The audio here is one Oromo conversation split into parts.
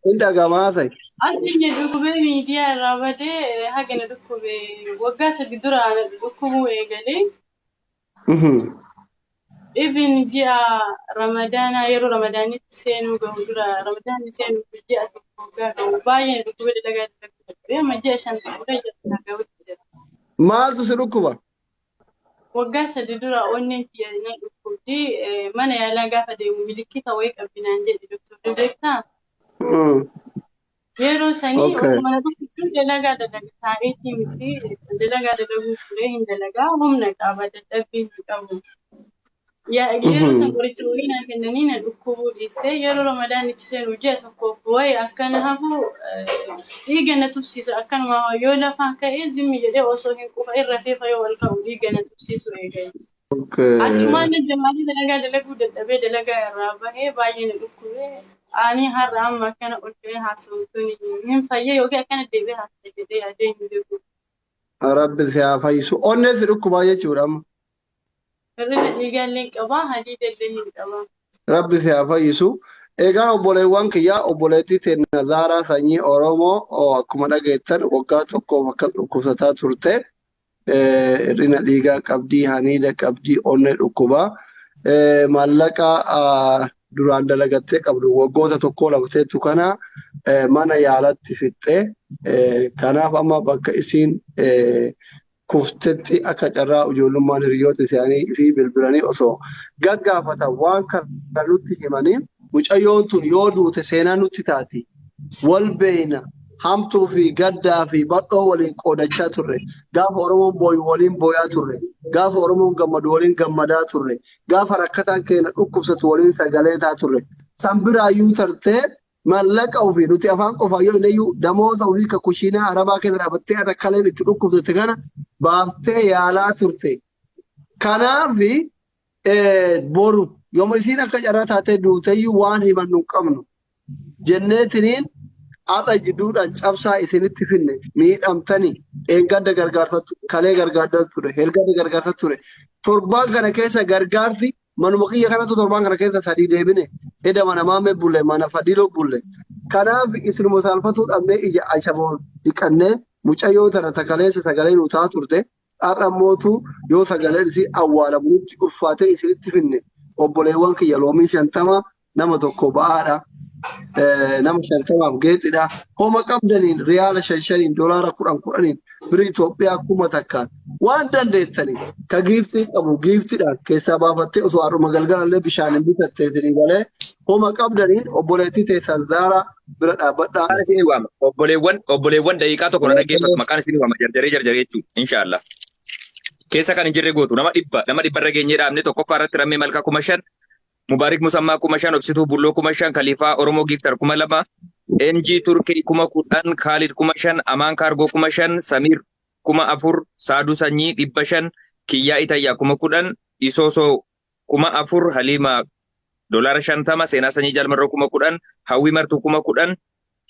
Hin dhagamaa ta'e. Asliin na dhukkubee miidiyaa irraa badee haga na dhukkubee waggaa 3 dura na dhukkubuu eegalee. Even ji'a Ramadaanaa yeroo Ramadaanitti seenuu gahu dura Ramadaanni seenuuf ji'a tokko waggaa gahu baay'ee na dhukkubee dalagaa dalaguu dadhabee amma ji'a 5 xumuree ji'a kana gahutti jira. Maaltu si dhukkuba? Waggaa 3 dura onneen tiyya na dhukkubdi. Mana yaalaa gaafa deemu milikkita wayii qabdi naan jedhe doktorri beektaa? Yeroo sanii osuma na dhukkubdu dalagaa dalaga taa'eetii miti dalagaa dalaguu ture hin dalagaa humna qaba dadhabbii hin qabu. Yeroo san qoricha wayii naa kennanii na dhukkubuu dhiisee yeroo Ramadaan itti seenu ji'a tokkoof wayii akkana hafu dhiiga na tufsiisa akkanuma yoo lafaa ka'ee zimmi jedhee osoo hin qufa irra feefa yoo ol ka'u dhiiga na tufsiisu eegale. Achumaan na jabaatee dalagaa dalaguu dadhabee dalagaa irraa bahee baay'ee na dhukkubee ani har'a amma akkana ol ka'ee haasa'u tuni hin fayyee yookiin akkana deebi'ee haasa'e jedhee yaadee hin beeku. Rabbi si haa fayyisu. Onnee si dhukkubaa jechuudha amma. Hir'ina dhiigaa illee qaba, hadiida illee hin qaba. Rabbi si haa fayyisu. Egaa obboleewwan kiyyaa obboleettii teenna Zaaraa sanyii Oromoo akkuma dhageettan waggaa tokkoof akkas dhukkubsataa turte. Hir'ina dhiigaa qabdii, haniida qabdii, onnee dhukkubaa. Maallaqa duraan dalagattee qabdu waggoota tokkoo lama teettu kana mana yaalatti fixxee. Kanaaf amma bakka isiin kuftetti akka carraa ijoollummaan hiriyoota isaanii fi bilbilanii osoo gaggaafatan waan kana nutti himanii mucayyoon tun yoo duute seenaa nutti taati. Wal beeyna hamtuu fi gaddaa fi bal'oo waliin qoodachaa turre. Gaafa Oromoon booyu waliin booyaa turre. Gaafa Oromoon gammadu waliin gammadaa turre. Gaafa rakkataan keenya dhukkubsatu waliin sagalee taa turre. San biraayyuu tartee Mallaqa ofii nuti afaan qofaa yoo ileyyuu damoota ofii ka kushiinaa arabaa keessa dhaabattee har'a kaleen itti dhukkubsatte kana baaftee yaalaa turte. Kanaaf boru yooma isiin akka carraa taatee duuteyyuu waan himannu hin qabnu jenneetiniin har'a jidduudhaan cabsaa isinitti finne miidhamtanii dheengadda gargaarsa kalee gargaarsa ture helgadda gargaarsa ture torbaan kana keessa gargaarsi Manuma kiyya kanatu torbaan kana keessa sadii deebine. Eda mana maame bulle, mana fadilo bulle. Kanaaf isinuma saalfatuu dhabnee ija ashaboo dhiqannee mucayyoo tana takaleessa sagalee nu taa turte. Har'a mootu yoo sagaleen isii awwaalamu nutti ulfaatee isinitti finne. Obboleewwan kiyya loomii 50 nama tokko ba'aadha. Nama 50f geexidha. Homa qabdaniin riyaala shan shaniin doolaara kudhan kudhaniin birii Itoophiyaa 1000n waan dandeettaniin ka giiftii qabu giiftiidhaan keessaa baafattee osoo har'uma galgalallee bishaan hin bitattee isinii galee homa qabdaniin obboleettii teessan Zaaraa bira dhaabbadhaa. Maqaan isinii waama. Obboleewwan daqiiqaa tokko na dhaggeeffatu maqaan isinii waama jarjaree jarjaree jechuudha. Inshaallah. Keessa kan hin jirre gootu nama 100 irra geenyee dhaabne tokkoffaa irratti rammee malkaa 5000 Mubaarik Musammaa 5000, Obsituu Bulloo 5000, Kaliifaa Oromoo Giiftar 2000, NG Turkey 10,000, Kaalid 5000, Amaan Kaargoo 5000, Samiir 4000, Saaduu Sanyii 500, Kiyyaa Itayyaa 10,000, Isoosoo 4000, Haliima Doolaara 50, Seenaa Sanyii Jaalmarroo 10,000, Hawwii Martuu 10,000,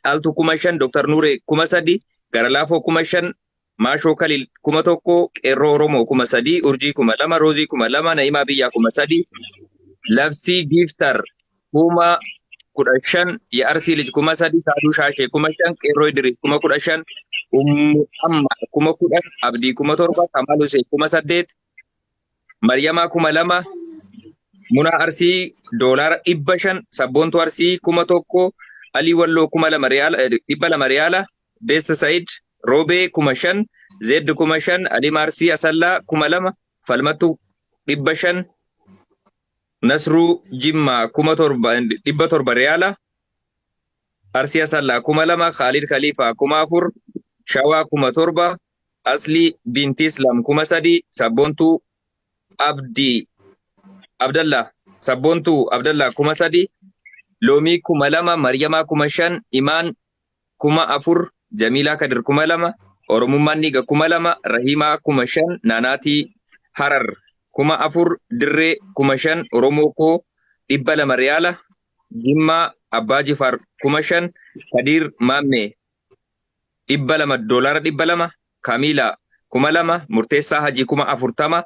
Caaltuu 5000, Dooktar Nuuree 3000, Garalaafoo 5000, Maashoo Kaliil 1000, Qeerroo Oromoo 3000, Urjii 2000, Roozii 2000, Na'imaa Biyyaa 3000, Labsii Giiftar 15,000, Ya'arsii Lij 3000, Saaduu Shaashee 5000, Qeerroo Idiriis 15,000, Ummu Ammaar 10,000, Abdii 7000, Kamaal Huseen 8000, Maryamaa 2000, Munaa Arsii doolaara 500, Sabboontuu Arsii 1000, Alii Walloo 2000 riyaala, 200 riyaala, Best Said, Roobee 5000, Zed 5000, Alima Arsii Asallaa 2000, Falmattuu 500, Nasruu Jimmaa 7,700 riyaala, Arsii Asallaa 2000, Khaalid Khaliifaa 4000, Shawaa 7000, Aslii Binti Islam 3000, Sabboontuu Abdii Abdallah Sabboontuu Abdallah 3000, Loomii 2000, Maryamaa 5000, Imaan 4000, Jamiilaa Kadir 2000, Oromummaan Dhiiga 2000, Rahiimaa 5000, Naanaatii Harar 4000, Dirree 5000, Oromoo Koo 200 Riyaala, Jimmaa Abbaa Jifaar 5000, Kadiir Maammee 200 doolaara 200, Kamiila 2000, Murteessaa Hajii 40,000,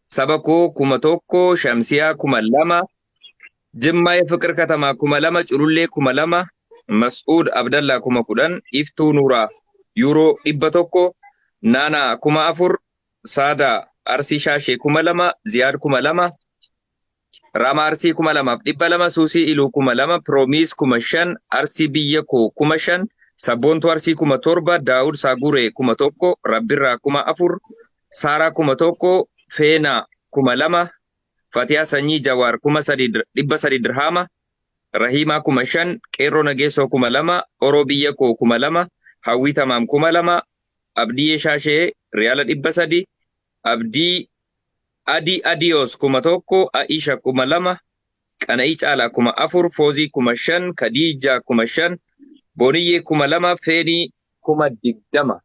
Saba Koo 1000, Shamsiyaa 2000, Jimmaa Yefiqir Katamaa 2000, Culullee 2000, Mas'uud Abdallaa 10,000, Iftuu Nuuraa Yuuroo 100, Naanaa 4,000, Saadaa Arsii Shaashee 2,000, Ziyaad 2,000, Raamaa Arsii 2,200, Suusii Iluu 2,000, Piroomiis 5,000, Arsii Biyya Koo 5,000, Sabboontuu Arsii 7,000, Daawud Saaguree 1,000, Rabbirraa 4,000, Saaraa 1,000, Feenaa 2,000, Fatiyaa Sanyii Jawaar 3,300 dirhaama, Rahiimaa 5,000, Qeerroo Nageessoo 2,000, Oroo Biyya Koo 2,000, Hawwii Tamaam 2,000, Abdiyyee Shaashee Riyaala 300, Abdii Adii Adiyoos 1,000, Aisha 2,000, Qana'ii Caalaa 4,000, Foozii 5,000, Kadiijaa 5,000, Booniyyee 2,000, Feenii 20,000.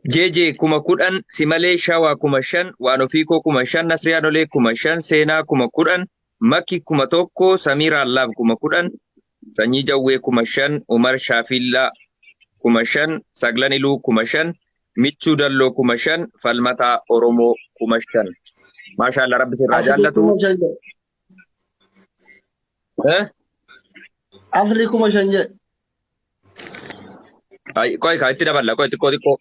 JJ 10,000, Simalee Shawaa 5,000, Waan Ofii Koo 5,000, Nasriyaa Nolee 5,000, Seenaa 10,000, Makki 1,000, Samiiraa Laaf 10,000, Sanyii Jawwee 5,000, Umar Shaafillaa 5,000, Saglan Iluu 5,000, Michuu Dalloo 5,000, Falmataa Oromoo 5,000. Maashaallah, Rabbi sirraa Asli jaallatu. 5,000 jedhe. Eh? Asli 5,000 jedhe. Ay, qoy kaa itti daballa, qoy xiqqoo xiqqoo.